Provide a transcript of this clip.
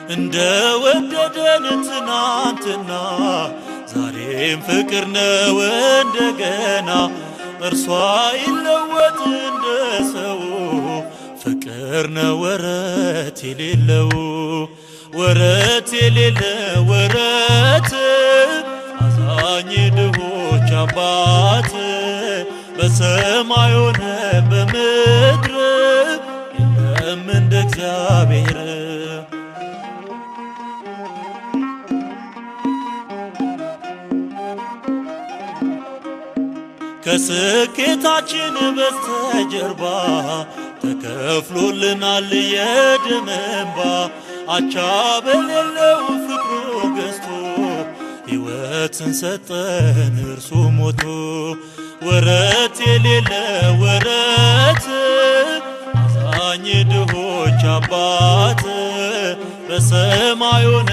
እንደ ወደደን ትናንትና ዛሬም ፍቅር ነው እንደገና። እርሷ ይለወጥ እንደ ሰው፣ ፍቅር ነው ወረት የሌለው፣ ወረት የሌለ ወረት፣ አዛኝ ድሆች አባት፣ በሰማይ ሆነ በምድር የለም እንደ እግዚአብሔር። ከስኬታችን በስተጀርባ ተከፍሎልናል የደም እንባ። አቻ በሌለው ፍቅሩ ገዝቶ ሕይወትን ሰጠን እርሱ ሞቶ። ወረት የሌለ ወረት፣ አዛኝ ድሆች አባት፣ በሰማይ ሆነ